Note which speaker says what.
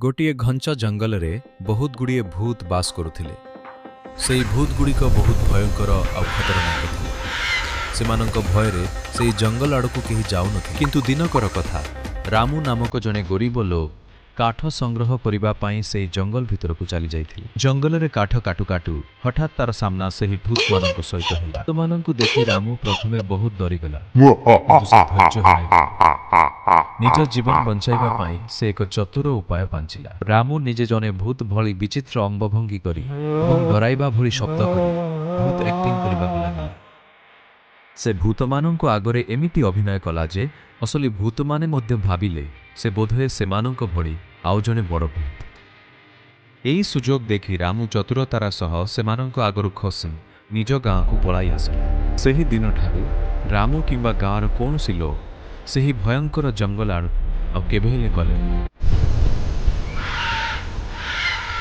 Speaker 1: ଗୋଟିଏ ଘଞ୍ଚ ଜଙ୍ଗଲରେ ବହୁତ ଗୁଡ଼ିଏ ଭୂତ ବାସ କରୁଥିଲେ। ସେଇ ଭୂତଗୁଡ଼ିକ ବହୁତ ଭୟଙ୍କର ଆଉ ଖତରନାକ ଥିଲେ। ସେମାନଙ୍କ ଭୟରେ ସେଇ ଜଙ୍ଗଲ ଆଡ଼କୁ କେହି ଯାଉନଥିଲେ। କିନ୍ତୁ ଦିନକର କଥା, ରାମୁ ନାମକ ଜଣେ ଗରିବ ଲୋକ କାଠ ସଂଗ୍ରହ କରିବା ପାଇଁ ସେଇ ଜଙ୍ଗଲ ଭିତରକୁ ଚାଲି ଯାଇଥିଲେ। ଜଙ୍ଗଲରେ କାଠ କାଟୁ କାଟୁ ହଠାତ୍ ତାର ସାମ୍ନା ସେହି ଭୂତମାନଙ୍କ ସହିତ ହେଲା। ଭୂତମାନଙ୍କୁ ଦେଖି ରାମୁ ପ୍ରଥମେ ବହୁତ ଡରିଗଲା, କିନ୍ତୁ ସେ ଧୈର୍ଯ୍ୟ ହରାଇଲା। ନିଜ ଜୀବନ ବଞ୍ଚାଇବା ପାଇଁ ସେ ଏକ ଚତୁର ଉପାୟ ପାଞ୍ଚିଲା। ରାମୁ ନିଜେ ଜଣେ ଭୂତ ଭଳି ବିଚିତ୍ର ଅଙ୍ଗଭଙ୍ଗୀ କରି ଏବଂ ଡରାଇବା ଭଳି ଶବ୍ଦ କରି ଭୂତ ଆକ୍ଟିଂ କରିବାକୁ ଲାଗିଲା। ସେ ଭୂତମାନଙ୍କ ଆଗରେ ଏମିତି ଅଭିନୟ କଲା ଯେ ଅସଲି ଭୂତମାନେ ମଧ୍ୟ ଭାବିଲେ ସେ ବୋଧହୁଏ ସେମାନଙ୍କ ଭଳି ଆଉ ଜଣେ ବଡ଼ ଭୂତ। ଏହି ସୁଯୋଗ ଦେଖି ରାମୁ ଚତୁରତାର ସହ ସେମାନଙ୍କ ଆଗରୁ ଖସି ନିଜ ଗାଁକୁ ପଳାଇ ଆସିଲା। ସେହି ଦିନଠାରୁ ରାମୁ କିମ୍ବା ଗାଁର କୌଣସି ଲୋକ ସେହି ଭୟଙ୍କର ଜଙ୍ଗଲ ଆଡ଼କୁ ଆଉ କେବେ ହେଲେ ଗଲେନି।